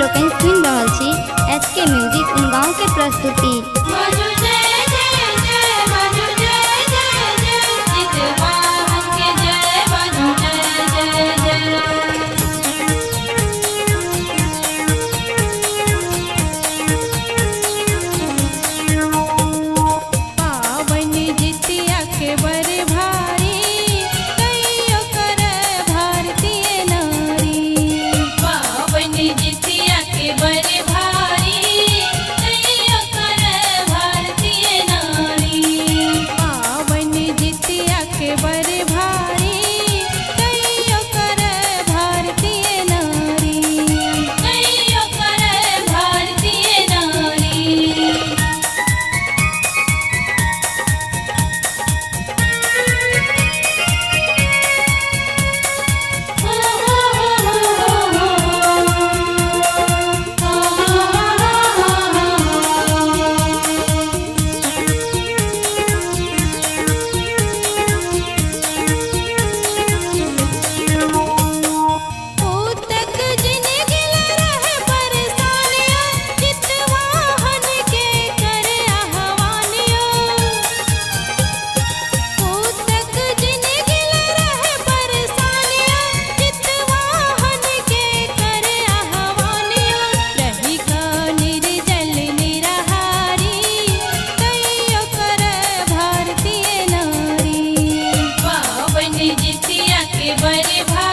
लोकनि सुनि रहल छी एस के म्यूजिक उनगांव के प्रस्तुति। मधु जय जय जय मधु जय जय जय जितवाहन के जय मधु जय जय जय। पावन जितिया के बर भारी कइयो कर भारतीय नारी। पावन जितिया के बर भारी कइयो कर भारतीय नारी। पावन जितिया के बर भारी कइयो कर भारतीय नारी। कइयो कर भारतीय नारी। पूतक जिनगी रहे परेशानियों जितवाहन के कर आह्वानियों। पूतक जिनगी रहे परेशानियों जितवाहन के कर आह्वानियों। रही का निर्जल निराहारी कइयो कर भारतीय नारी। पावन जितिया के बर भारी।